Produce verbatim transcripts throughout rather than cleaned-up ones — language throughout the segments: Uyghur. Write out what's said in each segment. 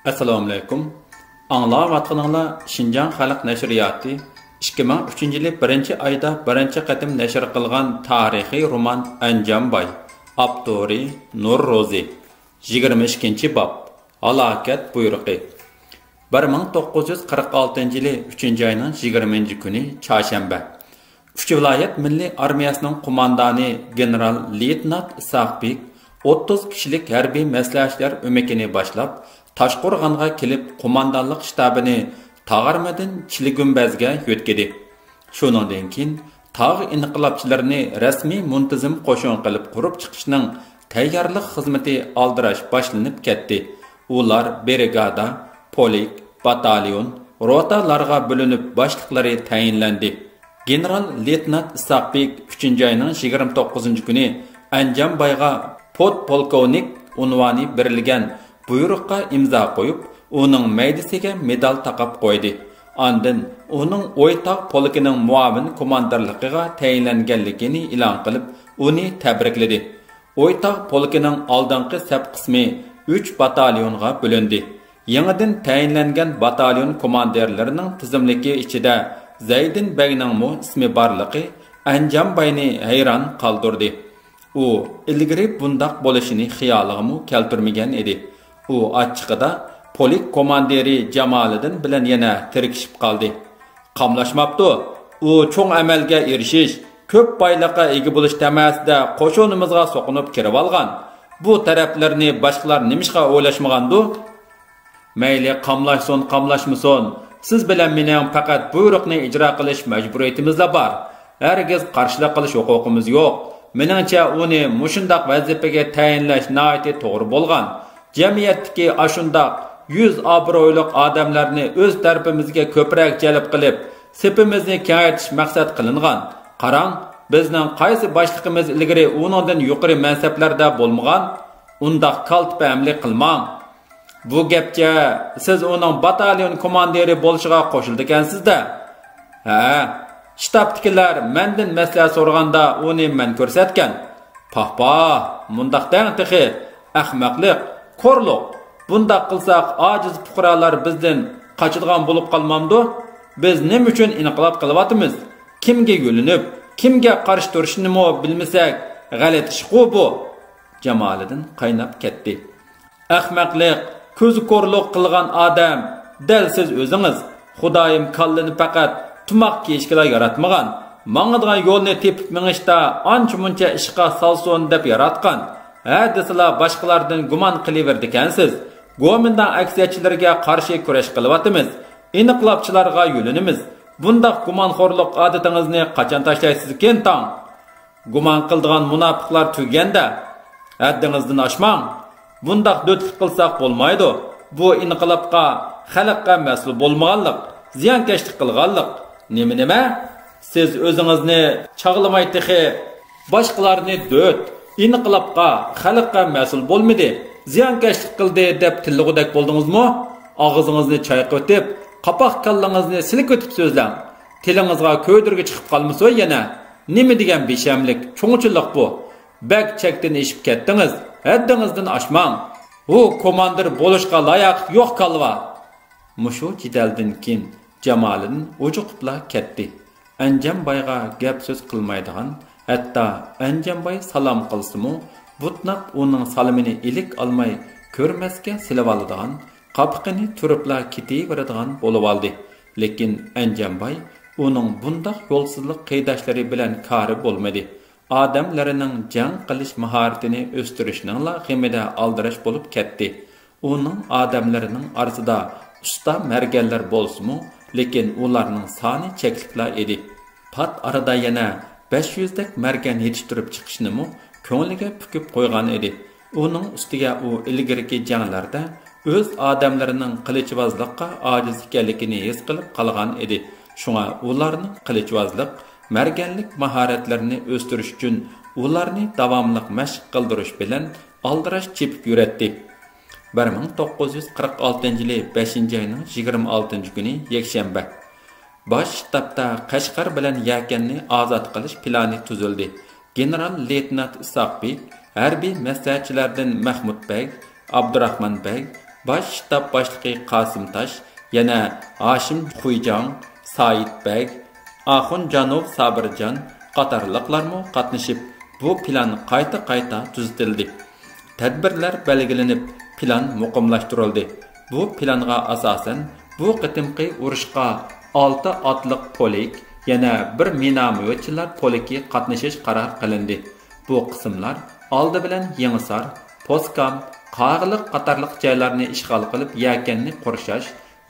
ئەسسالامۇئەلەيكۇم. ئاڭلاۋاتقىنىڭلار شىنجاڭ خەلق نەشرىياتى ئىككى مىڭ ئۈچىنچى يىلى بىرىنچى ئايدا بىرىنچى قېتىم نەشر قىلغان تارىخىي رومان ئەنجانباي. ئاپتورى نۇر روزى. يىگىرمە ئىككىنچى باب. ھالاكەت بۇيرۇقى. بىر مىڭ توققۇز يۈز قىرىق ئالتىنچى يىلى ئۈچىنچى ئاينىڭ يىگىرمىنچى كۈنى، چارشەنبە. ئۈچ ۋىلايەت مىللىي ئارمىيەسىنىڭ قوماندانى گېنېرال لېيتېنانت ئىسھاق بېك ئوتتۇز كىشىلىك ھەربىي مەسلىھەتچىلەر ئۆمىكىنى باشلاپ، تاشقورغانغا كېلىپ، قوماندانلىق شتابىنى تاغارمىدىن چىلگۈمبەزگە يۆتكىدى. شۇنىڭدىن كېيىن تاغ ئىنقىلابچىلىرىنى رەسمىي مۇنتىزىم قوشۇن قىلىپ قۇرۇپ چىقىشنىڭ تەييارلىق خىزمىتى ئالدىراش باشلىنىپ كەتتى. ئۇلار برىگادا، پولك، باتاليون، روتالارغا بۆلۈنۈپ، باشلىقلىرى تەيىنلەندى. گېنېرال لېيتېنانت ئىسھاق بېك ئۈچىنچى ئاينىڭ يىگىرمە توققۇزىنچى كۈنى ئەنجانبايغا پودپولكوۋنىك ئۇنۋانى بېرىلگەن بۇيرۇققا ئىمزا قويۇپ، ئۇنىڭ مەيدىسىگە مېدال تاقاپ قويدى. ئاندىن ئۇنىڭ ئويتاغ پولكىنىڭ مۇئاۋىن كوماندىرلىقىغا تەيىنلەنگەنلىكىنى ئېلان قىلىپ، ئۇنى تەبرىكلىدى. ئويتاغ پولكىنىڭ ئالدىنقى سەپ قىسمى ئۈچ باتاليونغا بۆلۈندى. يېڭىدىن تەيىنلەنگەن باتاليون كوماندىرلىرىنىڭ تىزىملىكى ئىچىدە زەيدىن بەگنىڭمۇ ئىسمى بارلىقى ئەنجانباينى ھەيران قالدۇردى. ئۇ ئىلگىرى بۇنداق بولۇشىنى خىيالىغىمۇ كەلتۈرمىگەن ئىدى. ئۇ ئاچچىقىدا پولك كوماندىرى جامالىدىن بىلەن يەنە تىركىشىپ قالدى. قاملاشماپتۇ. ئۇ چوڭ ئەمەلگە ئېرىشىش، كۆپ بايلىققا ئىگە بولۇش تەمەسىدە قوشۇنىمىزغا سوقۇنۇپ كىرىۋالغان. بۇ تەرەپلىرىنى باشقىلار نېمىشقا ئويلاشمىغاندۇ؟ مەيلى، قاملاشسۇن، قاملاشمىسۇن، سىز بىلەن مېنىڭ پەقەت بۇيرۇقنى ئىجرا قىلىش مەجبۇرىيىتىمىزلا بار. ھەرگىز قارشىلىق قىلىش ھوقۇقىمىز يوق. مېنىڭچە، ئۇنى مۇشۇنداق ۋەزىپىگە تەيىنلەش ناھايىتى توغرا بولغان. جەمئىيەتتىكى ئاشۇنداق يۈز ئابرۇيلۇق ئادەملەرنى ئۆز تەرىپىمىزگە كۆپرەك جەلپ قىلىپ، سېپىمىزنى كېڭەيتىش مەقسەت قىلىنغان. قاراڭ، بىزنىڭ قايسى باشلىقىمىز ئىلگىرى ئۇنىڭدىن يۇقىرى مەنسەپلەردە بولمىغان؟ ئۇنداق كالتە پەھملىك قىلماڭ. بۇ گەپچە، سىز ئۇنىڭ باتاليون كوماندىرى بولۇشىغا قوشۇلىدىكەنسىز-دە؟ ھە، شتابتىكىلەر مەندىن مەسلىھەت سورىغاندا ئۇنى مەن كۆرسەتكەن. پاھ پاھ، مۇنداق دەڭ تېخى، ئەخمەقلىق، كورلۇق. بۇنداق قىلساق ئاجىز پۇقرالار بىزدىن قاچىدىغان بولۇپ قالمامدۇ؟ بىز نېمە ئۈچۈن ئىنقىلاب قىلىۋاتىمىز؟ كىمگە يۆلىنىپ، كىمگە قارشى تۇرۇشنىمۇ بىلمىسەك، غەلىتە ئىشقۇ بۇ. جامالىدىن قايناپ كەتتى. ئەخمەقلىق، كۆزى كورلۇق قىلغان ئادەم دەل سىز ئۆزىڭىز. خۇدايىم كاللىنى پەقەت تۇماق كىيىشكىلا ياراتمىغان. ماڭىدىغان يولنى تېپىپ مېڭىشتا ئانچە-مۇنچە ئىشقا سالسۇن دەپ ياراتقان. ھە دېسىلا باشقىلاردىن گۇمان قىلىۋېرىدىكەنسىز. گومىنداڭ ئەكسىيەتچىلىرىگە قارشى كۈرەش قىلىۋاتىمىز. ئىنقىلابچىلارغا يۆلىنىمىز. بۇنداق گۇمانخورلۇق ئادىتىڭىزنى قاچان تاشلايسىزكىن تاڭ؟ گۇمان قىلىدىغان مۇناپىقلار تۈگىگەندە، ھەددىڭىزدىن ئاشماڭ. بۇنداق دۆتلۈك قىلساق بولمايدۇ. بۇ ئىنقىلابقا، خەلققە مەسئۇل بولمىغانلىق، زىيانكەشلىك قىلغانلىق. نېمە، نېمە؟ سىز ئۆزىڭىزنى چاغلىماي تېخى باشقىلارنى دۆت، ئىنقىلابقا، خەلققە مەسئۇل بولمىدى، زىيانكەشلىك قىلدى دەپ تىللىغۇدەك بولدىڭىزمۇ؟ ئاغزىڭىزنى چايقىۋېتىپ، قاپاق كاللىڭىزنى سىلكىۋېتىپ سۆزلەڭ. تىلىڭىزغا كۆيدۈرگۈ چىقىپ قالمىسۇن يەنە. نېمە دېگەن بىشەملىك، چوڭچىلىق بۇ. بەك چەكتىن ئېشىپ كەتتىڭىز، ھەددىڭىزدىن ئاشماڭ. ئۇ كوماندىر بولۇشقا لاياقلىق يوق كالۋا. مۇشۇ جېدەلدىن كېيىن جامالىدىن ئۇجۇقۇپلا كەتتى. ئەنجانبايغا گەپ سۆز قىلمايدىغان، ھەتتا ئەنجانباي سالام قىلسىمۇ، بۇتناپ ئۇنىڭ سالىمىنى ئىلىك ئالماي كۆرمەسكە سېلىۋالىدىغان، قاپىقىنى تۈرۈپلا كېتىۋېرىدىغان بولۇۋالدى. لېكىن ئەنجانباي ئۇنىڭ بۇنداق يولسىزلىق قېرىنداشلىرى بىلەن كارى بولمىدى. ئادەملىرىنىڭ جەڭ قىلىش ماھارىتىنى ئۆستۈرۈشنىڭلا غېمىدە ئالدىراش بولۇپ كەتتى. ئۇنىڭ ئادەملىرىنىڭ ئارىسىدا ئۇستا مەرگەنلەر بولسىمۇ، لېكىن ئۇلارنىڭ سانى چەكلىكلا ئىدى. پات ئارىدا يەنە بەش يۈزدەك مەرگەن يېتىشتۈرۈپ چىقىشنىمۇ كۆڭلىگە پۈكۈپ قويغان ئىدى. ئۇنىڭ ئۈستىگە ئۇ ئىلگىرىكى جەڭلەردە ئۆز ئادەملىرىنىڭ قىلىچۋازلىققا ئاجىز ئىكەنلىكىنى ھېس قىلىپ قالغان ئىدى. شۇڭا ئۇلارنىڭ قىلىچۋازلىق، مەرگەنلىك ماھارەتلىرىنى ئۆستۈرۈش ئۈچۈن ئۇلارنى داۋاملىق مەشىق قىلدۇرۇش بىلەن ئالدىراش چېپىپ يۈرەتتى. بىر مىڭ توققۇز يۈز قىرىق ئالتىنچى يىلى بەشىنچى ئاينىڭ يىگىرمە ئالتىنچى كۈنى يەكشەنبە. باش شتابتا قەشقەر بىلەن يەكەننى ئازاد قىلىش پىلانى تۈزۈلدى. گېنېرال لېيتېنانت ئىسھاق بېك، ھەربىي مەسلىھەتچىلەردىن مەھمۇت بەگ، ئابدۇراخمان بەگ، باش شتاب باشلىقى قاسىم تاش، يەنە ھاشىم خۇيجاڭ، سايىت بەگ، ئاخۇن جانوف سابىرجان قاتارلىقلارمۇ قاتنىشىپ، بۇ پىلان قايتا-قايتا تۈزىتىلدى. تەدبىرلەر بەلگىلىنىپ، پىلان مۇقىملاشتۇرۇلدى. بۇ پىلانغا ئاساسەن، بۇ قېتىمقى ئۇرۇشقا ئالتە ئاتلىق پولك، يەنە بىر مىناميوتچىلار پولكى قاتنىشىش قارار قىلىندى. بۇ قىسىملار ئالدى بىلەن يېڭىسار، پوسكام، قاغىلىق قاتارلىق جايلارنى ئىشغال قىلىپ، يەكەننى قورشاش،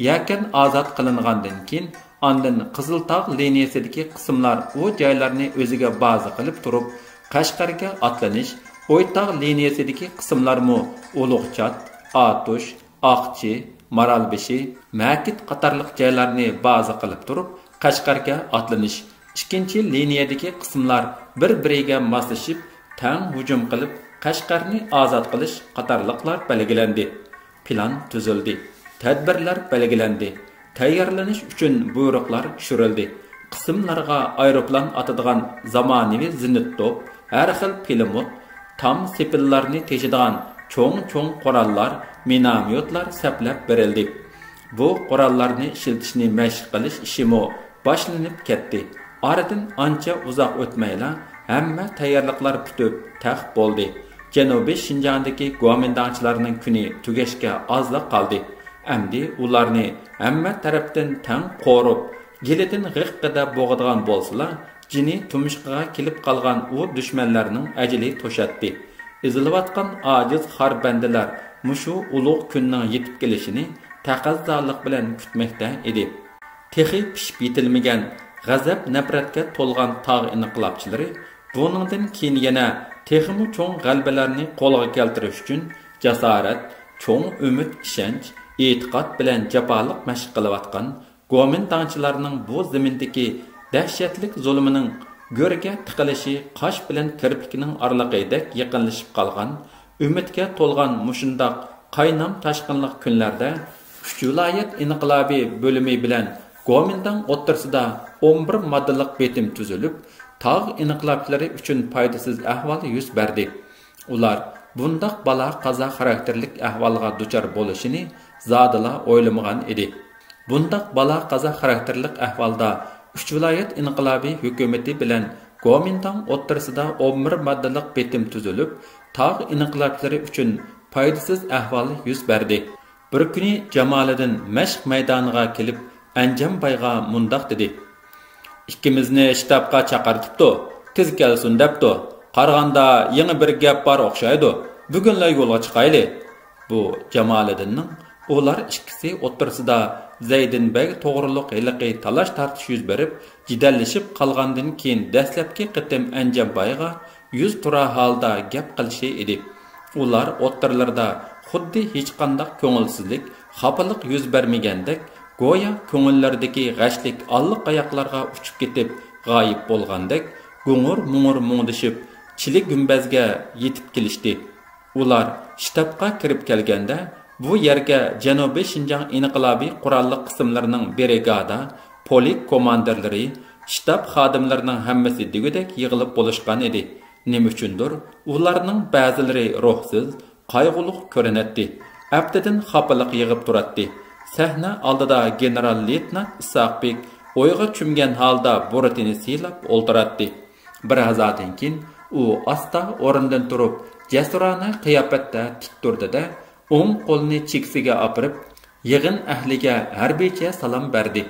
يەكەن ئازاد قىلىنغاندىن كېيىن، ئاندىن قىزىلتاغ لىنىيەسىدىكى قىسىملار ئۇ جايلارنى ئۆزىگە بازا قىلىپ تۇرۇپ، قەشقەرگە ئاتلىنىش، ئويتاغ لىنىيەسىدىكى قىسىملارمۇ ئۇلۇغچات، ئاتۇش، ئاقچى، مارالبېشى، مەكىت قاتارلىق جايلارنى بازا قىلىپ تۇرۇپ، قەشقەرگە ئاتلىنىش، ئىككىنچى لىنىيەدىكى قىسىملار بىر-بىرىگە ماسلىشىپ، تەڭ ھۇجۇم قىلىپ، قەشقەرنى ئازاد قىلىش قاتارلىقلار بەلگىلەندى. پىلان تۈزۈلدى. تەدبىرلەر بەلگىلەندى. تەييارلىنىش ئۈچۈن بۇيرۇقلار چۈشۈرۈلدى. قىسىملارغا ئايروپىلان ئاتىدىغان زامانىۋى زېنىت توپ، ھەر خىل پىلىموت، تام سېپىللارنى تېشىدىغان چوڭ-چوڭ قوراللار، مىناميوتلار سەپلەپ بېرىلدى. بۇ قوراللارنى ئىشلىتىشنى مەشىق قىلىش ئىشىمۇ باشلىنىپ كەتتى. ئارىدىن ئانچە ئۇزاق ئۆتمەيلا، ھەممە تەييارلىقلار پۈتۈپ، تەخت بولدى. جەنۇبىي شىنجاڭدىكى گومىنداڭچىلارنىڭ كۈنى تۈگەشكە ئازلا قالدى. ئەمدى ئۇلارنى ھەممە تەرەپتىن تەڭ قورۇپ، گېلىدىن غىققىدە بوغىدىغان بولسىلا، جېنى تۇمشۇقىغا كېلىپ قالغان ئۇ دۈشمەنلەرنىڭ ئەجىلى توشاتتى. ئېزىلىۋاتقان ئاجىز خار بەندىلەر مۇشۇ ئۇلۇغ كۈننىڭ يېتىپ كېلىشىنى تەقەززالىق بىلەن كۈتمەكتە ئىدى. تېخى پىشىپ يېتىلمىگەن غەزەپ-نەپرەتكە تولغان تاغ ئىنقىلابچىلىرى بۇنىڭدىن كېيىن يەنە تېخىمۇ چوڭ غەلىبىلەرنى قولغا كەلتۈرۈش ئۈچۈن جاسارەت، چوڭ ئۈمىد-ئىشەنچ، ئېتىقاد بىلەن جاپالىق مەشىق قىلىۋاتقان گومىنداڭچىلارنىڭ بۇ زېمىندىكى دەھشەتلىك زۇلۇمىنىڭ گۆرگە تىقىلىشى قاش بىلەن كىرپىكنىڭ ئارىلىقىدەك يېقىنلىشىپ قالغان، ئۈمىدكە تولغان مۇشۇنداق قاينام-تاشقىنلىق كۈنلەردە ئۈچ ۋىلايەت ئىنقىلابى بۆلۈمى بىلەن گومىنداڭ ئوتتۇرىسىدا ئون بىر ماددىلىق بېتىم تۈزۈلۈپ، تاغ ئىنقىلابچىلىرى ئۈچۈن پايدىسىز ئەھۋال يۈز بەردى. ئۇلار بۇنداق بالا-قازا خاراكتېرلىك ئەھۋالغا دۇچار بولۇشىنى زادىلا ئويلىمىغان ئىدى. بۇنداق بالا-قازا خاراكتېرلىك ئەھۋالدا ئۈچ ۋىلايەت ئىنقىلابى ھۆكۈمىتى بىلەن گومىنداڭ ئوتتۇرىسىدا ئون بىر ماددىلىق بېتىم تۈزۈلۈپ، تاغ ئىنقىلابچىلىرى ئۈچۈن پايدىسىز ئەھۋال يۈز بەردى. بىر كۈنى جامالىدىن مەشىق مەيدانىغا كېلىپ، ئەنجەمبايغا مۇنداق دېدى: «ئىككىمىزنى شتابقا چاقىرتىپتۇ، تېز كەلسۇن دەپتۇ. قارىغاندا يېڭى بىر گەپ بار ئوخشايدۇ. بۈگۈنلا يولغا چىقايلى.» بۇ جامالىدىننىڭ ئۇلار ئىككىسى ئوتتۇرىسىدا زەيدىن بەگ توغرۇلۇق ھېلىقى تالاش-تارتىش يۈز بېرىپ، جېدەللىشىپ قالغاندىن كېيىن دەسلەپكى قېتىم ئەنجەمبايغا يۈز تۇرا ھالدا گەپ قىلىشى ئىدى. ئۇلار ئوتتۇرىلىرىدا خۇددى ھېچقانداق كۆڭۈلسىزلىك، خاپىلىق يۈز بەرمىگەندەك، گويا كۆڭۈللىرىدىكى غەشلىك ئاللىقاياقلارغا ئۇچۇپ كېتىپ غايىب بولغاندەك، گۇڭۇر-مۇڭۇر مۇڭدىشىپ، چىلى گۈمبەزگە يېتىپ كېلىشتى. ئۇلار شتابقا كىرىپ كەلگەندە، بۇ يەرگە جەنۇبىي شىنجاڭ ئىنقىلابىي قوراللىق قىسىملىرىنىڭ برىگادا، پولك كوماندىرلىرى، شتاب خادىملىرىنىڭ ھەممىسى دېگۈدەك يىغىلىپ بولۇشقان ئىدى. نېمە ئۈچۈندۇر، ئۇلارنىڭ بەزىلىرى روھسىز، قايغۇلۇق كۆرۈنەتتى. ئەپتىدىن خاپىلىق يىغىپ تۇراتتى. سەھنە ئالدىدا گېنېرال لېيتېنانت ئىسھاقبېك ئويغا چۆمگەن ھالدا بۇرۇتىنى سىيلاپ ئولتۇراتتى. بىر ھازادىن كېيىن ئۇ ئاستا ئورنىدىن تۇرۇپ، جەسۇرانە قىياپەتتە تىك تۇردى-دە، ئوڭ قولىنى چېكىسىگە ئاپىرىپ، يىغىن ئەھلىگە ھەربىيچە سالام بەردى.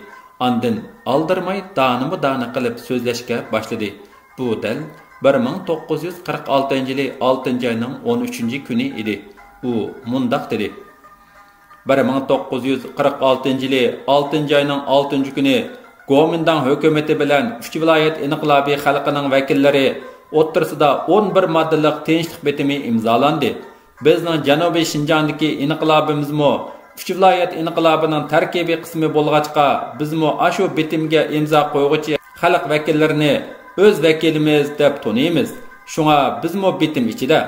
ئاندىن ئالدىرىماي دانىمۇ دانە قىلىپ سۆزلەشكە باشلىدى. بۇ دەل بىر مىڭ توققۇز يۈز قىرىق ئالتىنچى يىلى ئالتىنچى ئاينىڭ ئون ئۈچىنچى كۈنى ئىدى. ئۇ مۇنداق دېدى: «بىر مىڭ توققۇز يۈز قىرىق ئالتىنچى يىلى ئالتىنچى ئاينىڭ ئالتىنچى كۈنى گومىنداڭ ھۆكۈمىتى بىلەن ئۈچ ۋىلايەت ئىنقىلابىي خەلقىنىڭ ۋەكىللىرى ئوتتۇرىسىدا ئون بىر ماددىلىق تىنچلىق بىتىمى ئىمزالاندى. بىزنىڭ جەنۇبىي شىنجاڭدىكى ئىنقىلابىمىزمۇ ئۈچ ۋىلايەت ئىنقىلابىنىڭ تەركىبىي قىسمى بولغاچقا، بىزمۇ ئاشۇ بىتىمگە ئىمزا قويغۇچى خەلق ۋەكىللىرىنى ئۆز ۋەكىلىمىز دەپ تونۇيمىز. شۇڭا بىزمۇ بىتىم ئىچىدە.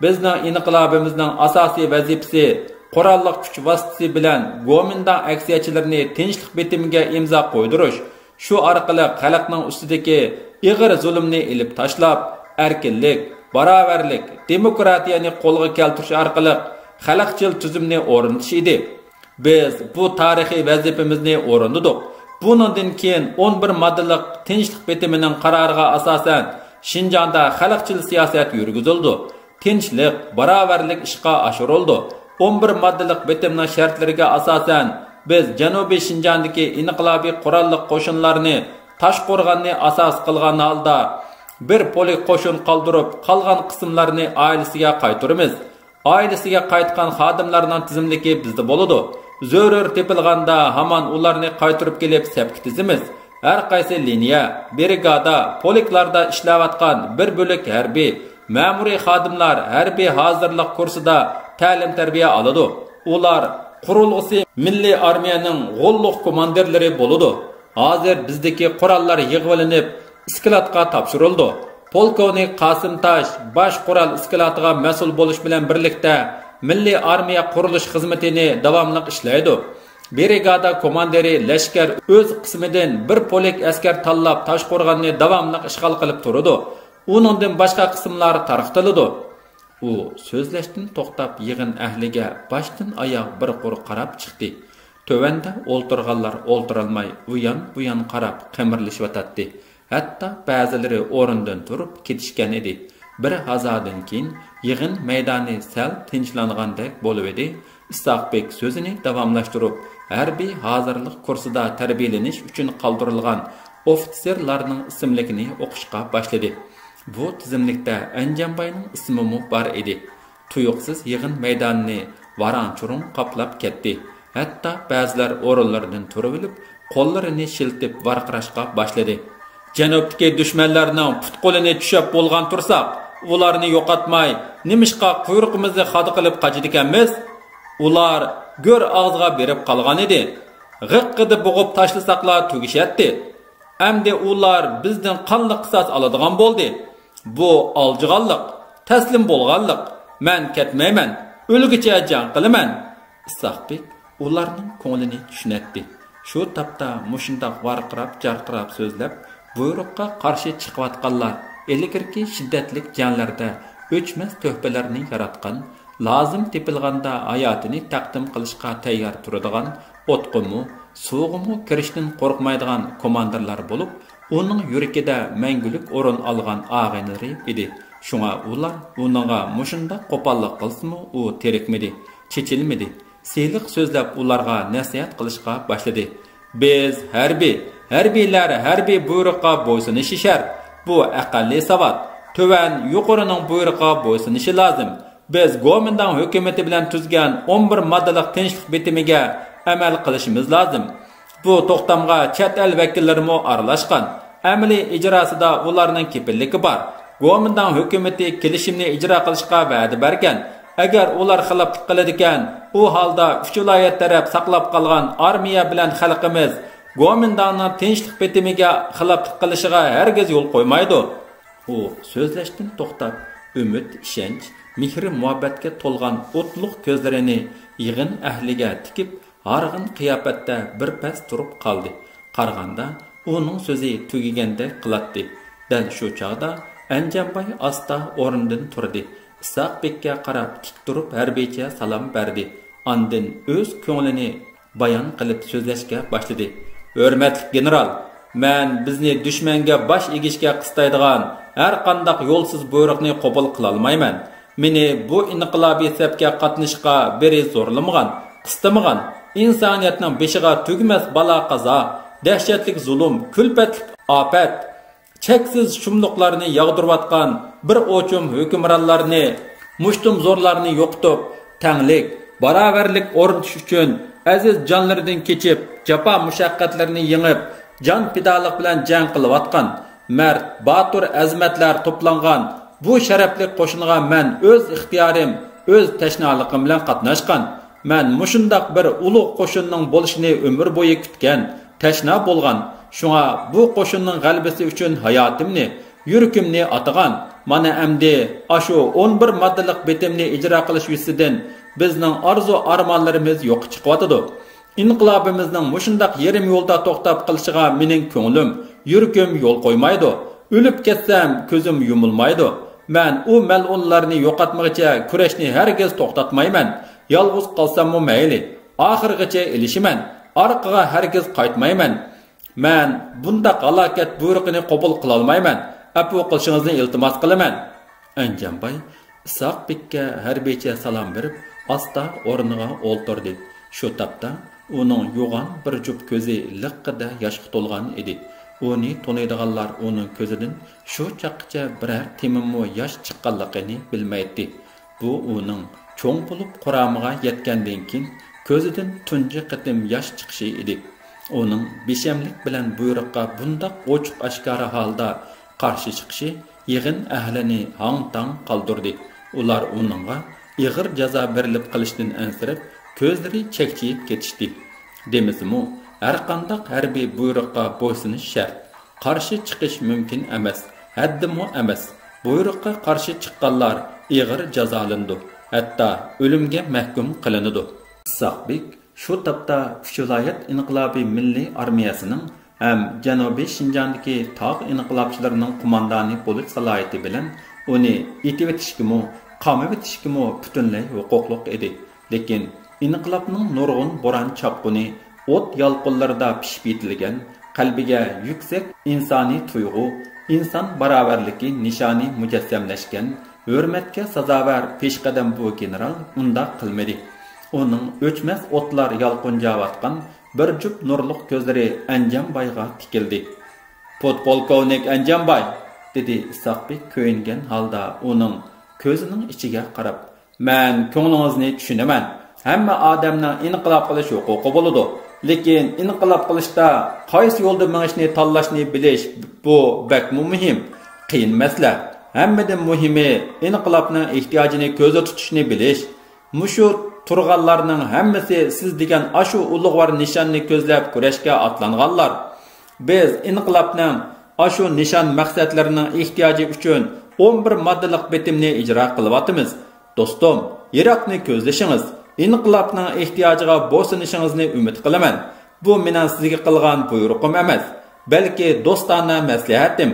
بىزنىڭ ئىنقىلابىمىزنىڭ ئاساسىي ۋەزىپىسى قوراللىق كۈچ ۋاسىتىسى بىلەن گومىنداڭ ئەكسىيەتچىلىرىنى تىنچلىق بىتىمىگە ئىمزا قويدۇرۇش. شۇ ئارقىلىق خەلقنىڭ ئۈستىدىكى ئېغىر زۇلۇمنى ئېلىپ تاشلاپ، ئەركىنلىك، باراۋەرلىك، دېموكراتىيەنى قولغا كەلتۈرۈش ئارقىلىق خەلقچىل تۈزۈمنى ئورنىتىش ئىدى. بىز بۇ تارىخىي ۋەزىپىمىزنى ئورۇندىدۇق. بۇنىڭدىن كېيىن ئون بىر ماددىلىق تىنچلىق بېتىمىنىڭ قارارىغا ئاساسەن، شىنجاڭدا خەلقچىل سىياسەت يۈرگۈزۈلىدۇ. تىنچلىق، باراۋەرلىك ئىشقا ئاشۇرۇلىدۇ. ئون بىر ماددىلىق بېتىمنىڭ شەرتلىرىگە ئاساسەن، بىز جەنۇبىي شىنجاڭدىكى ئىنقىلابىي قوراللىق قوشۇنلارنى تاشقورغاننى ئاساس قىلغان ھالدا، بىر پولك قوشۇن قالدۇرۇپ، قالغان قىسىملارنى ئائىلىسىگە قايتۇرىمىز. ئائىلىسىگە قايتقان خادىملارنىڭ تىزىملىكى بىزدە بولىدۇ. زۆرۈر تېپىلغاندا ھامان ئۇلارنى قايتۇرۇپ كېلىپ سەپكە تىزىمىز. ھەر قايسى لىنىيە، برىگادا، پولكلاردا ئىشلەۋاتقان بىر بۆلەك ھەربىي، مەمۇرىي خادىملار ھەربىي ھازىرلىق كۇرسىدا تەلىم-تەربىيە ئالىدۇ. ئۇلار قۇرۇلغۇسى مىللىي ئارمىيەنىڭ غوللۇق كوماندىرلىرى بولىدۇ. ھازىر بىزدىكى قوراللار يىغىۋېلىنىپ، ئىسكىلاتقا تاپشۇرۇلىدۇ. پولكوۋنىك قاسىم تاش باش قورال ئىسكىلاتىغا مەسئۇل بولۇش بىلەن بىرلىكتە، مىللىي ئارمىيە قۇرۇلۇش خىزمىتىنى داۋاملىق ئىشلەيدۇ. برىگادا كوماندىرى لەشكەر ئۆز قىسمىدىن بىر پولك ئەسكەر تاللاپ، تاشقورغاننى داۋاملىق ئىشغال قىلىپ تۇرىدۇ. ئۇنىڭدىن باشقا قىسىملار تارقىتىلىدۇ. ئۇ سۆزلەشتىن توختاپ، يىغىن ئەھلىگە باشتىن ئاياغ بىر قۇر قاراپ چىقتى. تۆۋەندە ئولتۇرغانلار ئولتۇرالماي، ئۇيان-بۇيان قاراپ قىمىرلىشىۋاتاتتى. ھەتتا بەزىلىرى ئورنىدىن تۇرۇپ كېتىشكەن ئىدى. بىر ھازادىن كېيىن يىغىن مەيدانى سەل تىنچلانغاندەك بولۇۋىدى. ئىسھاق بېك سۆزىنى داۋاملاشتۇرۇپ، ھەربىي ھازىرلىق كۇرسىدا تەربىيەلىنىش ئۈچۈن قالدۇرۇلغان ئوفىتسېرلارنىڭ ئىسىملىكىنى ئوقۇشقا باشلىدى. بۇ تىزىملىكتە ئەنجانباينىڭ ئىسمىمۇ بار ئىدى. تۇيۇقسىز يىغىن مەيدانىنى ۋاراڭ-چۇرۇڭ قاپلاپ كەتتى. ھەتتا بەزىلەر ئورۇنلىرىدىن تۇرۇۋېلىپ، قوللىرىنى شىلتىپ ۋارقىراشقا باشلىدى. جەنۇبتىكى دۈشمەنلەرنىڭ پۇت-قولىنى چۈشەپ بولغان تۇرساق، ئۇلارنى يوقاتماي، نېمىشقا قۇيرۇقىمىزنى خادا قىلىپ قاچىدىكەنمىز؟ ئۇلار گۆر ئاغزىغا بېرىپ قالغانىدى. غىققىدە بوغۇپ تاشلىساقلا تۈگىشەتتى. ئەمدى ئۇلار بىزدىن قانلىق قىساس ئالىدىغان بولدى. بۇ ئالجىغانلىق، تەسلىم بولغانلىق. مەن كەتمەيمەن، ئۆلگۈچە جەڭ قىلىمەن. ئىسھاق بېك ئۇلارنىڭ كۆڭلىنى چۈشىنەتتى. شۇ تاپتا مۇشۇنداق ۋارقىراپ-جارقىراپ سۆزلەپ، بۇيرۇققا قارشى چىقىۋاتقانلار ئىلگىرىكى شىددەتلىك جەڭلەردە ئۆچمەس تۆھپىلەرنى ياراتقان، لازىم تېپىلغاندا ھاياتىنى تەقدىم قىلىشقا تەييار تۇرىدىغان، ئوتقىمۇ، سۇغىمۇ كىرىشتىن قورقمايدىغان كوماندىرلار بولۇپ، ئۇنىڭ يۈرىكىدە مەڭگۈلۈك ئورۇن ئالغان ئاغىنىلىرى ئىدى. شۇڭا ئۇلار ئۇنىڭغا مۇشۇنداق قوپاللىق قىلسىمۇ، ئۇ تېرىكمىدى، چېچىلمىدى. سىلىق سۆزلەپ ئۇلارغا نەسىھەت قىلىشقا باشلىدى. بىز ھەربىي، ھەربىيلەر ھەربىي بۇيرۇققا بويسۇنۇشى شەرت. بۇ ئەقەللىي ساۋات، تۆۋەن يۇقىرىنىڭ بۇيرۇقىغا بويسۇنۇشى لازىم. بىز گومىنداڭ ھۆكۈمىتى بىلەن تۈزگەن ئون بىر ماددىلىق تىنچلىق بېتىمىگە ئەمەل قىلىشىمىز لازىم. بۇ توختامغا چەت ئەل ۋەكىللىرىمۇ ئارىلاشقان. ئەمەلىي ئىجراسىدا ئۇلارنىڭ كېپىللىكى بار. گومىنداڭ ھۆكۈمىتى كېلىشىمنى ئىجرا قىلىشقا ۋەدە بەرگەن. ئەگەر ئۇلار خىلاپلىق قىلىدىكەن، ئۇ ھالدا ئۈچ ۋىلايەت تەرەپ ساقلاپ قالغان ئارمىيە بىلەن خەلقىمىز گومىنداڭنىڭ تىنچلىق بېتىمىگە خىلاپلىق قىلىشىغا ھەرگىز يول قويمايدۇ. ئۇ سۆزلەشتىن توختاپ، ئۈمىد، ئىشەنچ، مېھرى-مۇھەببەتكە تولغان ئوتلۇق كۆزلىرىنى يىغىن ئەھلىگە تىكىپ، ھارغىن قىياپەتتە بىر پەس تۇرۇپ قالدى. قارىغاندا، ئۇنىڭ سۆزى تۈگىگەندەك قىلاتتى. دەل شۇ چاغدا ئەنجانباي ئاستا ئورنىدىن تۇردى. ئىسھاق بېككە قاراپ تىك تۇرۇپ ھەربىيچە سالام بەردى. ئاندىن ئۆز كۆڭلىنى بايان قىلىپ سۆزلەشكە باشلىدى. ھۆرمەتلىك گېنېرال، مەن بىزنى دۈشمەنگە باش ئېگىشكە قىستايدىغان ھەرقانداق يولسىز بۇيرۇقنى قوبۇل قىلالمايمەن. مېنى بۇ ئىنقىلابىي سەپكە قاتنىشىشقا بىرى زورلىمىغان، قىستىمىغان. ئىنسانىيەتنىڭ بېشىغا تۈگىمەس بالا-قازا، دەھشەتلىك زۇلۇم، كۈلپەتلىك ئاپەت، چەكسىز شۇملۇقلارنى ياغدۇرۇۋاتقان بىر ئوچۇم ھۆكۈمرانلارنى، مۇشتۇمزورلارنى يوقىتىپ، تەڭلىك، باراۋەرلىك ئورنىتىش ئۈچۈن ئەزىز جانلىرىدىن كېچىپ، جاپا مۇشەققەتلىرىنى يېڭىپ، جان پىدالىق بىلەن جەڭ قىلىۋاتقان مەرد، باتۇر ئەزىمەتلەر توپلانغان بۇ شەرەپلىك قوشۇنغا مەن ئۆز ئىختىيارىم، ئۆز تەشنالىقىم بىلەن قاتناشقان. مەن مۇشۇنداق بىر ئۇلۇغ قوشۇننىڭ بولۇشىنى ئۆمۈر بويى كۈتكەن، تەشنا بولغان. شۇڭا بۇ قوشۇننىڭ غەلىبىسى ئۈچۈن ھاياتىمنى، يۈرىكىمنى ئاتىغان. مانا ئەمدى ئاشۇ ئون بىر ماددىلىق بېتىمنى ئىجرا قىلىش يۈزىسىدىن بىزنىڭ ئارزۇ-ئارمانلىرىمىز يوققا چىقىۋاتىدۇ. ئىنقىلابىمىزنىڭ مۇشۇنداق يېرىم يولدا توختاپ قېلىشىغا مېنىڭ كۆڭلۈم، يۈرىكىم يول قويمايدۇ. ئۆلۈپ كەتسەم، كۆزۈم يۇمۇلمايدۇ. مەن ئۇ مەلئۇنلارنى يوقاتمىغىچە كۈرەشنى ھەرگىز توختاتمايمەن. يالغۇز قالساممۇ مەيلى، ئاخىرغىچە ئېلىشىمەن. ئارقىغا ھەرگىز قايتمايمەن. مەن بۇنداق ھالاكەت بۇيرۇقىنى قوبۇل قىلالمايمەن. ئەپۇ قىلىشىڭىزنى ئىلتىماس قىلىمەن. ئەنجانباي ئىسھاق بېگكە ھەربىيچە سالام بېرىپ، ئاستا ئورنىغا ئولتۇردى. شۇ تاپتا ئۇنىڭ يوغان بىر جۈپ كۆزى لىققىدە ياشقا تولغان ئىدى. ئۇنى تونۇيدىغانلار ئۇنىڭ كۆزىدىن شۇ چاغقىچە بىرەر تېمىممۇ ياش چىققانلىقىنى بىلمەيتتى. بۇ ئۇنىڭ چوڭ بولۇپ قۇرامىغا يەتكەندىن كېيىن كۆزىدىن تۇنجى قېتىم ياش چىقىشى ئىدى. ئۇنىڭ بىشەملىك بىلەن بۇيرۇققا بۇنداق ئوچۇق-ئاشكارا ھالدا قارشى چىقىشى يىغىن ئەھلىنى ھاڭ-تاڭ قالدۇردى. ئۇلار ئۇنىڭغا ئېغىر جازا بېرىلىپ قېلىشتىن ئەنسىرەپ، كۆزلىرى چەكچىيىپ كېتىشتى. دېمىسىمۇ، ھەرقانداق ھەربىي بۇيرۇققا بويسۇنۇش شەرت. قارشى چىقىش مۇمكىن ئەمەس، ھەددىمۇ ئەمەس. بۇيرۇققا قارشى چىققانلار ئېغىر جازالىنىدۇ، ھەتتا ئۆلۈمگە مەھكۇم قىلىنىدۇ. ئىسھاق بېگ شۇ تاپتا ئۈچ ۋىلايەت ئىنقىلابىي مىللىي ئارمىيەسىنىڭ ھەم جەنۇبىي شىنجاڭدىكى تاغ ئىنقىلابچىلىرىنىڭ قوماندانى بولۇش سالاھىيىتى بىلەن ئۇنى ئېتىۋېتىشكىمۇ، قامىۋېتىشكىمۇ پۈتۈنلەي ھوقۇقلۇق ئىدى. لېكىن ئىنقىلابنىڭ نۇرغۇن بوران-چاپقۇنى، ئوت يالقۇنلىرىدا پىشىپ يېتىلگەن، قەلبىگە يۈكسەك ئىنسانىي تۇيغۇ، ئىنسان باراۋەرلىكى نىشانى مۇجەسسەملەشكەن، ھۆرمەتكە سازاۋەر پېشقەدەم بۇ گېنېرال ئۇنداق قىلمىدى. ئۇنىڭ ئۆچمەس ئوتلار يالقۇنجاۋاتقان بىر جۈپ نۇرلۇق كۆزلىرى ئەنجانبايغا تىكىلدى. «پودپولكوۋنىك ئەنجانباي!» دېدى ئىسھاق بېگ كۆيۈنگەن ھالدا ئۇنىڭ كۆزىنىڭ ئىچىگە قاراپ. «مەن كۆڭلىڭىزنى چۈشىنىمەن. ھەممە ئادەمنىڭ ئىنقىلاب قىلىش ھوقۇقى بولىدۇ. لېكىن ئىنقىلاب قىلىشتا قايسى يولدا مېڭىشنى تاللاشنى بىلىش، بۇ بەكمۇ مۇھىم. قىيىن مەسىلە. ھەممىدىن مۇھىمى ئىنقىلابنىڭ ئېھتىياجىنى كۆزدە تۇتۇشنى بىلىش. مۇشۇ تۇرغانلارنىڭ ھەممىسى سىز دېگەن ئاشۇ ئۇلۇغۋار نىشاننى كۆزلەپ كۈرەشكە ئاتلانغانلار. بىز ئىنقىلابنىڭ ئاشۇ نىشان مەقسەتلىرىنىڭ ئېھتىياجى ئۈچۈن ئون بىر ماددىلىق بېتىمنى ئىجرا قىلىۋاتىمىز. دوستۇم، يىراقنى كۆزلىشىڭىز. ئىنقىلابنىڭ ئېھتىياجىغا بويسۇنۇشىڭىزنى ئۈمىد قىلىمەن. بۇ مېنىڭ سىزگە قىلغان بۇيرۇقۇم ئەمەس، بەلكى دوستانە مەسلىھەتىم.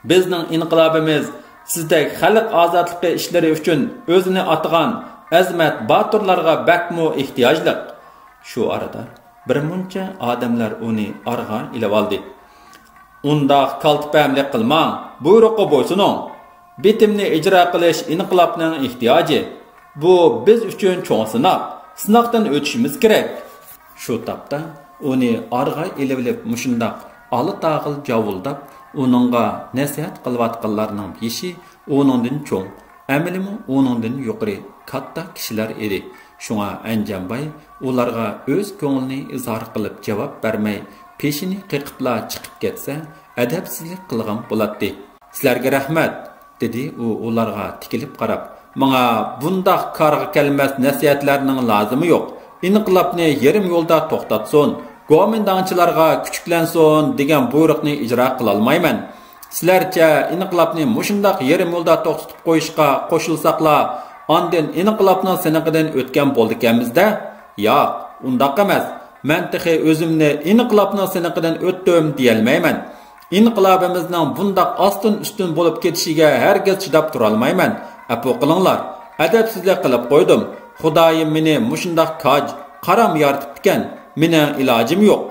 بىزنىڭ ئىنقىلابىمىز سىزدەك خەلق ئازادلىقى ئىشلىرى ئۈچۈن ئۆزىنى ئاتىغان ئەزىمەت باتۇرلارغا بەكمۇ ئېھتىياجلىق.» شۇ ئارىدا بىر مۇنچە ئادەملەر ئۇنى ئارىغا ئېلىۋالدى. «ئۇنداق كالتە پەھمىلىك قىلماڭ، بۇيرۇققا بويسۇنۇڭ. بېتىمنى ئىجرا قىلىش ئىنقىلابنىڭ ئېھتىياجى. بۇ بىز ئۈچۈن چوڭ سىناق. سىناقتىن ئۆتۈشىمىز كېرەك.» شۇ تاپتا ئۇنى ئارىغا ئېلىۋېلىپ مۇشۇنداق ئالا تاغىل جاۋۇلداپ ئۇنىڭغا نەسىھەت قىلىۋاتقانلارنىڭ بېشى ئۇنىڭدىن چوڭ، ئەمەلىيمۇ ئۇنىڭدىن يۇقىرى كاتتا كىشىلەر ئىدى. شۇڭا ئەنجانباي ئۇلارغا ئۆز كۆڭلىنى ئىزھار قىلىپ جاۋاب بەرمەي، پېشىنى قېقىپلا چىقىپ كەتسە، ئەدەپسىزلىك قىلغان بولاتتى. «سىلەرگە رەھمەت!» دېدى ئۇ ئۇلارغا تىكىلىپ قاراپ. «ماڭا بۇنداق كارغا كەلمەس نەسىھەتلەرنىڭ لازىمى يوق. ئىنقىلابنى يېرىم يولدا توختاتسۇن، گومىنداڭچىلارغا كۈچۈكلەنسۇن دېگەن بۇيرۇقنى ئىجرا قىلالمايمەن. سىلەرچە ئىنقىلابنى مۇشۇنداق يېرىم يولدا توختىتىپ قويۇشقا قوشۇلساقلا، ئاندىن ئىنقىلابنىڭ سىنىقىدىن ئۆتكەن بولىدىكەنمىز-دە؟ ياق، ئۇنداق ئەمەس. مەن تېخى ئۆزۈمنى ئىنقىلابنىڭ سىنىقىدىن ئۆتتۈم دېيەلمەيمەن. ئىنقىلابىمىزنىڭ بۇنداق ئاستىن-ئۈستۈن بولۇپ كېتىشىگە ھەرگىز چىداپ تۇرالمايمەن. ئەپۇ قىلىڭلار، ئەدەپسىزلىك قىلىپ قويدۇم. خۇدايىم مېنى مۇشۇنداق كاج، قارام يارىتىپتىكەن. مېنىڭ ئىلاجىم يوق.»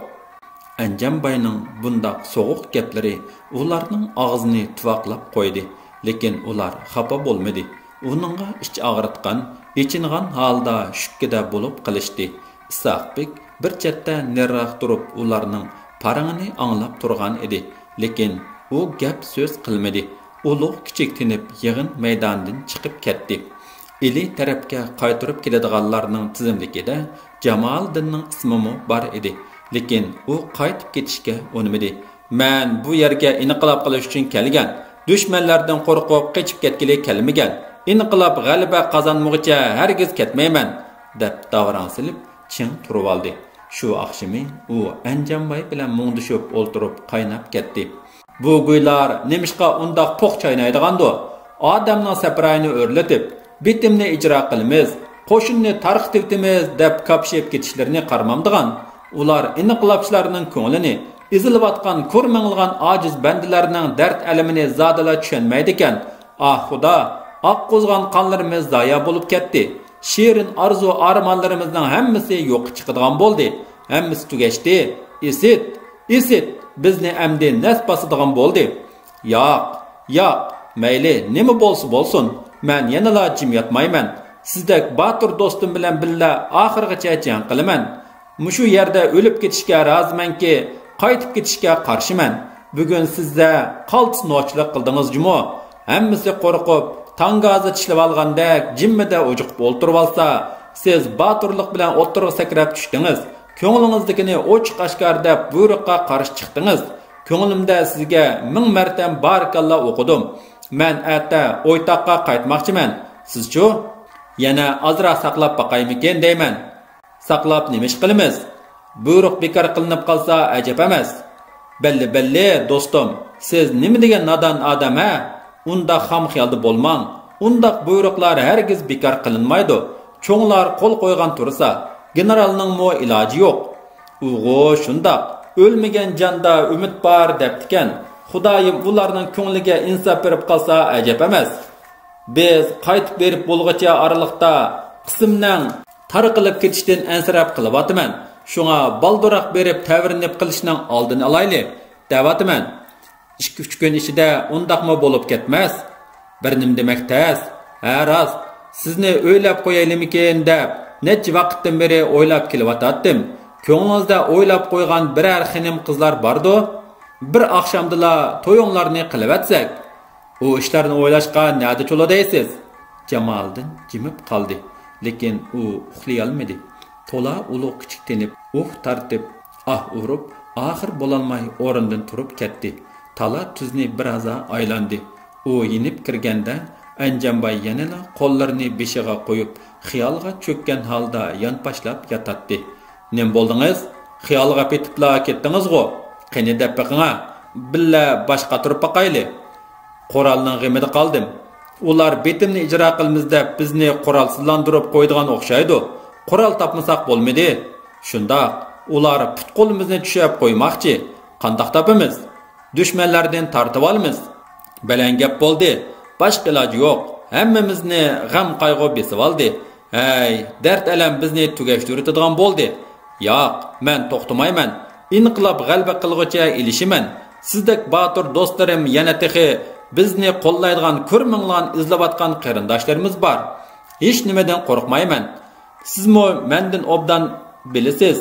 ئەنجانباينىڭ بۇنداق سوغۇق گەپلىرى ئۇلارنىڭ ئاغزىنى تۇۋاقلاپ قويدى، لېكىن ئۇلار خاپا بولمىدى. ئۇنىڭغا ئىچ ئاغرىتقان، ئېچىنغان ھالدا شۈككىدە بولۇپ قېلىشتى. ئىسھاق بېگ بىر چەتتە نېرىراق تۇرۇپ ئۇلارنىڭ پارىڭىنى ئاڭلاپ تۇرغان ئىدى، لېكىن ئۇ گەپ سۆز قىلمىدى. ئۇلۇغ كىچىك تىنىپ يىغىن مەيدانىدىن چىقىپ كەتتى. ئىلى تەرەپكە قايتۇرۇپ كېلىدىغانلارنىڭ تىزىملىكىدە جامالىدىننىڭ ئىسمىمۇ بار ئىدى، لېكىن ئۇ قايتىپ كېتىشكە ئۇنىمىدى. «مەن بۇ يەرگە ئىنقىلاب قىلىش ئۈچۈن كەلگەن، دۈشمەنلەردىن قورقۇپ قېچىپ كەتكىلى كەلمىگەن. ئىنقىلاب غەلىبە قازانمىغۇچە ھەرگىز كەتمەيمەن» دەپ داۋراڭ سېلىپ چىڭ تۇرۇۋالدى. شۇ ئاخشىمى ئۇ ئەنجانباي بىلەن مۇڭدىشىپ ئولتۇرۇپ قايناپ كەتتى. «بۇ گۇيلار نېمىشقا ئۇنداق پوق چاينايدىغاندۇ؟ ئادەمنىڭ سەپرايىنى ئۆرلىتىپ، بېتىمنى ئىجرا قىلىمىز، قوشۇننى تارقىتىۋېتىمىز دەپ كاپشىپ كېتىشلىرىنى قارىمامدىغان؟ ئۇلار ئىنقىلابچىلارنىڭ كۆڭلىنى، ئېزىلىۋاتقان كۇرمىڭلىغان ئاجىز بەندىلەرنىڭ دەرد-ئەلىمىنى زادىلا چۈشەنمەيدىكەن. ئاھ خۇدا، ئاققۇزغان قانلىرىمىز زايا بولۇپ كەتتى. شېرىن ئارزۇ-ئارمانلىرىمىزنىڭ ھەممىسى يوققا چىقىدىغان بولدى. ھەممىسى تۈگەشتى. ئىسىت، ئىسىت، بىزنى ئەمدى نەس باسىدىغان بولدى. ياق، ياق، مەيلى، نېمە بولسا بولسۇن، مەن يەنىلا جىم ياتمايمەن. سىزدەك باتۇر دوستۇم بىلەن بىللە ئاخىرغىچە جەڭ قىلىمەن. مۇشۇ يەردە ئۆلۈپ كېتىشكە رازىمەنكى، قايتىپ كېتىشكە قارشىمەن. بۈگۈن سىزلەر قالتىس نوچىلىق قىلدىڭىز جۇمۇ. ھەممىسى قورقۇپ، تاڭگازا چىشلىۋالغاندەك جىممىدە ئوجۇقۇپ ئولتۇرۇۋالسا، سىز باتۇرلۇق بىلەن ئوتتۇرىغا سەكرەپ چۈشتىڭىز. كۆڭلىڭىزدىكىنى ئوچۇق ئاشكارا دەپ بۇيرۇققا قارشى چىقتىڭىز. كۆڭلۈمدە سىزگە مىڭ مەرتەم بارىكاللا ئوقۇدۇم. مەن ئەتە ئويتاققا قايتماقچىمەن. سىزچۇ؟ يەنە ئازراق ساقلاپ باقايمىكىن دەيمەن. ساقلاپ نېمە ئىش قىلىمىز؟ بۇيرۇق بىكار قىلىنىپ قالسا ئەجەب ئەمەس. بەللى، بەللى، دوستۇم، سىز نېمە دېگەن نادان ئادەم ھە؟ ئۇنداق خام خىيالدا بولماڭ. ئۇنداق بۇيرۇقلار ھەرگىز بىكار قىلىنمايدۇ. چوڭلار قول قويغان تۇرسا، گېنېرالنىڭمۇ ئىلاجى يوق. ئۇغۇ شۇنداق، ئۆلمىگەن جاندا ئۈمىد بار دەپتىكەن. خۇدايىم ئۇلارنىڭ كۆڭلىگە ئىنساپ بېرىپ قالسا ئەجەب ئەمەس. بىز قايتىپ بېرىپ بولغۇچە ئارىلىقتا قىسىمنىڭ تارقىلىپ كېتىشتىن ئەنسىرەپ قېلىۋاتىمەن. شۇڭا بالدۇرراق بېرىپ تەۋرىنىپ قېلىشنىڭ ئالدىنى ئالايلى، دەۋاتىمەن. ئىككى-ئۈچ كۈن ئىچىدە ئۇنداقمۇ بولۇپ كەتمەس. بىر نېمە دېمەك تەس. ھە، راست، سىزنى ئۆيلەپ قويايلىمىكىن دەپ نەچچە ۋاقىتتىن بېرى ئويلاپ كېلىۋاتاتتىم. كۆڭلىڭىزدە ئويلاپ قويغان بىرەر خېنىم قىزلار باردۇ؟ بىر ئاخشامدىلا تويۇڭلارنى قىلىۋەتسەك. ئۇ ئىشلارنى ئويلاشقا نەدە چولىدايسىز؟ جامالىدىن جىمىپ قالدى. لېكىن ئۇ ئۇخلىيالمىدى. تولا ئۇلۇغ كىچىك تىنىپ، ئۇھ تارتىپ، ئاھ ئۇرۇپ، ئاخىر بولالماي ئورنىدىن تۇرۇپ كەتتى. تالا تۈزنى بىر ھازا ئايلاندى. ئۇ يېنىپ كىرگەندە، ئەنجانباي يەنىلا قوللىرىنى بېشىغا قويۇپ، خىيالغا چۆككەن ھالدا يانپاشلاپ ياتاتتى. نېمە بولدىڭىز؟ خىيالغا پېتىپلا كەتتىڭىزغۇ؟ قېنى دەپ بېقىڭا، بىللە باش قاتۇرۇپ باقايلى. قورالنىڭ غېمىدە قالدىم. ئۇلار بېتىمنى ئىجرا قىلىمىز دەپ بىزنى قورالسىزلاندۇرۇپ قويىدىغان ئوخشايدۇ. قورال تاپمىساق بولمىدى. شۇنداق، ئۇلار پۇت-قولىمىزنى چۈشەپ قويماقچى. قانداق تاپىمىز؟ دۈشمەنلەردىن تارتىۋالىمىز. بەلەن گەپ بولدى. باشقا ئىلاجى يوق. ھەممىمىزنى غەم-قايغۇ بېسىۋالدى. ھەي، دەرد-ئەلەم بىزنى تۈگەشتۈرۈۋېتىدىغان بولدى. ياق، مەن توختىمايمەن. ئىنقىلاب غەلىبە قىلغۇچە ئېلىشىمەن. سىزدەك باتۇر دوستلىرىم يەنە تېخى بىزنى قوللايدىغان، كۆرمىڭلار ئىزلەۋاتقان قېرىنداشلىرىمىز بار. ھېچنېمىدىن قورقمايمەن. سىزمۇ مەندىن ئوبدان بىلىسىز.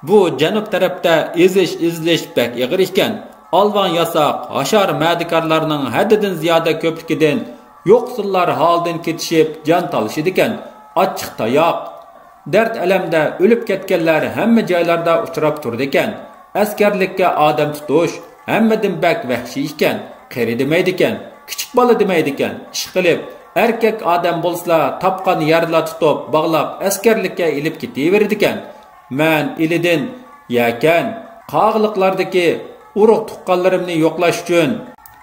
بۇ جەنۇب تەرەپتە ئېزىش، ئېزىلىش بەك ئېغىر ئىكەن. ئالۋاڭ ياساق، ھاشار مەدىكارلارنىڭ ھەددىدىن زىيادە كۆپلۈكىدىن يوقسۇللار ھالىدىن كېتىشىپ جان تالىشىدىكەن. ئاچچىق تاياق، دەرد-ئەلەمدە ئۆلۈپ كەتكەنلەر ھەممە جايلاردا ئۇچراپ تۇرىدىكەن. ئەسكەرلىككە ئادەم تۇتۇش ھەممىدىن بەك ۋەھشىي ئىكەن. قېرى دېمەيدىكەن، كىچىك بالا دېمەيدىكەن. ئىشقىلىپ، ئەركەك ئادەم بولسىلا تاپقان يەردىلا تۇتۇپ، باغلاپ، ئەسكەرلىككە ئېلىپ كېتىۋېرىدىكەن. مەن ئىلىدىن يەكەن، قاغىلىقلاردىكى ئۇرۇق-تۇغقانلىرىمنى يوقلاش ئۈچۈن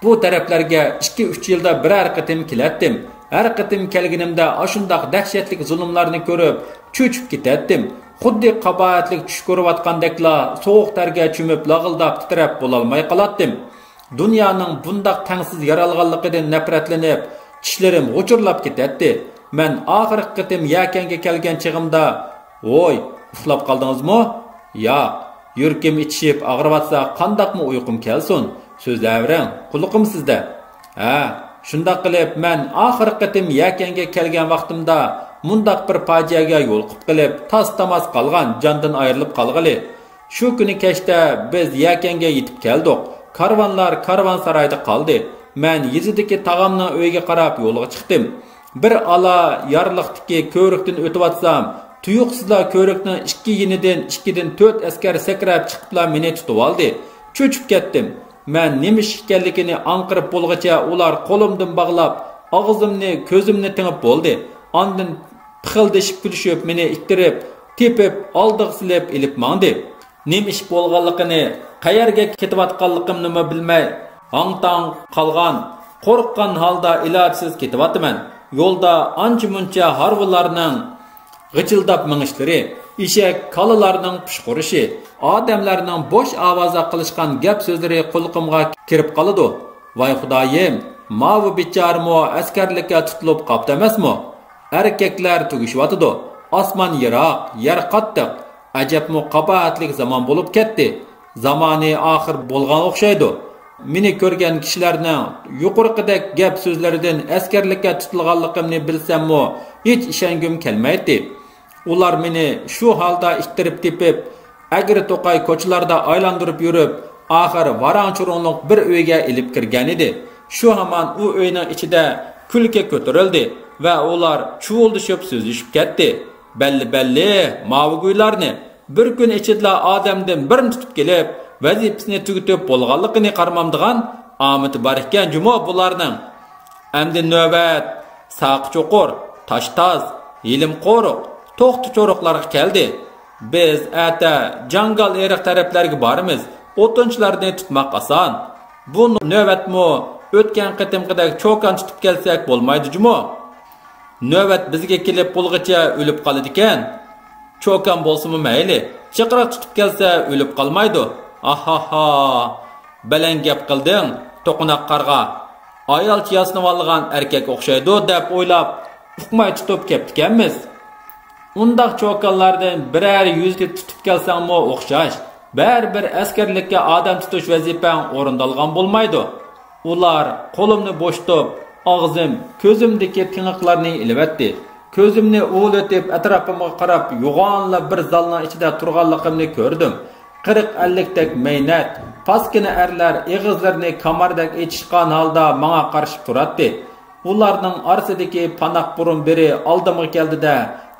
بۇ تەرەپلەرگە ئىككى-ئۈچ يىلدا بىرەر قېتىم كېلەتتىم. ھەر قېتىم كەلگىنىمدە ئاشۇنداق دەھشەتلىك زۇلۇملارنى كۆرۈپ، چۆچۈپ كېتەتتىم. خۇددى قاباھەتلىك چۈش كۆرۈۋاتقاندەكلا سوغۇق تەرگە چۆمۈپ، لاغىلداپ تىترەپ بولالماي قالاتتىم. دۇنيانىڭ بۇنداق تەڭسىز يارالغانلىقىدىن نەپرەتلىنىپ، چىشلىرىم غۇچۇرلاپ كېتەتتى. مەن ئاخىرقى قېتىم يەكەنگە كەلگەن چېغىمدا، ۋوي، ئۇخلاپ قالدىڭىزمۇ؟ ياق، يۈرىكىم ئېچىشىپ ئاغرىۋاتسا، قانداقمۇ ئۇيقۇم كەلسۇن؟ سۆزلەۋېرىڭ، قۇلىقىم سىزدە. ھە، شۇنداق قىلىپ، مەن ئاخىرقى قېتىم يەكەنگە كەلگەن ۋاقتىمدا مۇنداق بىر پاجىئەگە يولۇقۇپ قېلىپ، تاس-تاماس قالغان، جاندىن ئايرىلىپ قالغىلى. شۇ كۈنى كەچتە بىز يەكەنگە يېتىپ كەلدۇق. كارۋانلار كارۋانسارايدا قالدى. مەن يېزىدىكى تاغامنىڭ ئۆيىگە قاراپ يولغا چىقتىم. بىر ئالا يارلىقتىكى كۆۋرۈكتىن ئۆتۈۋاتسام، تۇيۇقسىزلا كۆۋرۈكنىڭ ئىككى يېنىدىن ئىككىدىن تۆت ئەسكەر سەكرەپ چىقىپلا مېنى تۇتۇۋالدى. چۆچۈپ كەتتىم. مەن نېمە ئىش ئىكەنلىكىنى ئاڭقىرىپ بولغۇچە ئۇلار قولۇمدىن باغلاپ، ئاغزىمنى، كۆزۈمنى تېڭىپ بولدى. ئاندىن پىخىلدىشىپ كۈلۈشۈپ، مېنى ئىتتىرىپ، تېپىپ، ئالدىغا سېلىپ ئېلىپ ماڭدى. نېمە ئىش بولغانلىقىنى، قەيەرگە كېتىۋاتقانلىقىمنىمۇ بىلمەي، ھاڭ-تاڭ قالغان، قورققان ھالدا ئىلاجسىز كېتىۋاتىمەن. يولدا ئانچە-مۇنچە ھارۋىلارنىڭ غىچىلداپ مېڭىشلىرى، ئېشەك، كالىلارنىڭ پىشقۇرۇشى، ئادەملەرنىڭ بوش ئاۋازدا قىلىشقان گەپ-سۆزلىرى قۇلىقىمغا كىرىپ قالىدۇ. ۋاي خۇدايىم، ماۋۇ بىچارىمۇ ئەسكەرلىككە تۇتۇلۇپ قاپتۇ ئەمەسمۇ؟ ئەركەكلەر تۈگىشىۋاتىدۇ. ئاسمان يىراق، يەر قاتتىق. ئەجەبمۇ قاباھەتلىك زامان بولۇپ كەتتى. زامانى ئاخىر بولغان ئوخشايدۇ. مېنى كۆرگەن كىشىلەرنىڭ يۇقىرىقىدەك گەپ سۆزلىرىدىن ئەسكەرلىككە تۇتۇلغانلىقىمنى بىلسەممۇ، ھېچ ئىشەنگۈم كەلمەيتتى. ئۇلار مېنى شۇ ھالدا ئىتتىرىپ تېپىپ، ئەگرى توقاي كوچىلاردا ئايلاندۇرۇپ يۈرۈپ، ئاخىر ۋاراڭ-چۇرۇڭلۇق بىر ئۆيگە ئېلىپ كىرگەنىدى. شۇ ھامان ئۇ ئۆينىڭ ئىچىدە كۈلكە كۆتۈرۈلدى ۋە ئۇلار چۇۋۇلدىشىپ سۆزلىشىپ كەتتى. بەللى، بەللى، ماۋۇ گۇيلارنى بىر كۈن ئىچىدىلا ئادەمدىن بىرنى تۇتۇپ كېلىپ، ۋەزىپىسىنى تۈگىتىپ بولغانلىقىنى قارىمامدىغان ئامىتى بار ئىكەن جۇمۇ بۇلارنىڭ. ئەمدى نۆۋەت ساقا چوقۇر، تاشتاز، يېلىم قورۇق، توختى چورۇقلارغا كەلدى. بىز ئەتە جاڭگال ئېرىق تەرەپلەرگە بارىمىز. ئوتۇنچىلارنى تۇتماق ئاسان. بۇ نۆۋەتمۇ ئۆتكەن قېتىمقىدەك چوكان تۇتۇپ كەلسەك بولمايدۇ جۇمۇ؟ نۆۋەت بىزگە كېلىپ بولغۇچە ئۆلۈپ قالىدىكەن. چوكان بولسىمۇ مەيلى، چىقىراق تۇتۇپ كەلسە ئۆلۈپ قالمايدۇ. ئاھاھا! بەلەن گەپ قىلدىڭ، توقۇناق قارغا. ئايالچە ياسىنىۋالغان ئەركەك ئوخشايدۇ دەپ ئويلاپ، ئۇقماي تۇتۇپ كەپتىكەنمىز. ئۇنداق چوكانلاردىن بىرەر يۈزنى تۇتۇپ كەلسەڭمۇ ئوخشاش، بەرىبىر ئەسكەرلىككە ئادەم تۇتۇش ۋەزىپەڭ ئورۇندالغان بولمايدۇ. ئۇلار قولۇمنى بوشىتىپ، ئاغزىم، كۆزۈمدىكى تىڭىقلارنى ئېلىۋەتتى. كۆزۈمنى ئۇۋۇلىتىپ ئەتراپىمغا قاراپ، يوغانلا بىر زالنىڭ ئىچىدە تۇرغانلىقىمنى كۆردۈم. قىرىق-ئەللىكتەك مەينەت، پاسكىنا ئەرلەر ئېغىزلىرىنى كاماردەك ئېچىشقان ھالدا ماڭا قارىشىپ تۇراتتى. ئۇلارنىڭ ئارىسىدىكى پاناق بۇرۇن بىرى ئالدىمغا كەلدى-دە،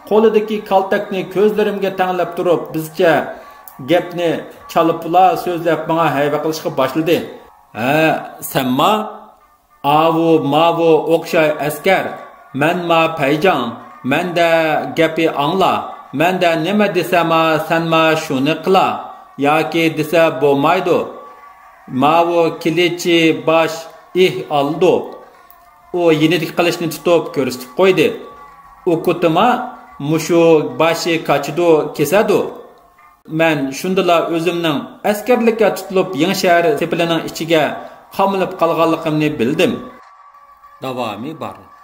قولىدىكى كالتەكنى كۆزلىرىمگە تەڭلەپ تۇرۇپ، بىزچە گەپنى چالىپلا سۆزلەپ، ماڭا ھەيۋە قىلىشقا باشلىدى. ھە، سەنما؟ ئاۋۇ، ماۋۇ ئوخشاي ئەسكەر. مەنما پەيجاڭ، مەندە گەپنى ئاڭلا، مەندە نېمە دېسەما، سەنما شۇنى قىلا. ياكى دېسە بولمايدۇ. ماۋۇ كىلىچى باش ئىھ ئالىدۇ. ئۇ يېنىدىكى قىلىچنى تۇتۇپ كۆرسىتىپ قويدى. ئۇ كوتىما مۇشۇ باشى كاچىدۇ، كېسەدۇ. مەن شۇندىلا ئۆزۈمنىڭ ئەسكەرلىككە تۇتۇلۇپ يېڭىشەھەر سېپىلىنىڭ ئىچىگە قامىلىپ قالغانلىقىمنى بىلدىم. داۋامى بارلىق.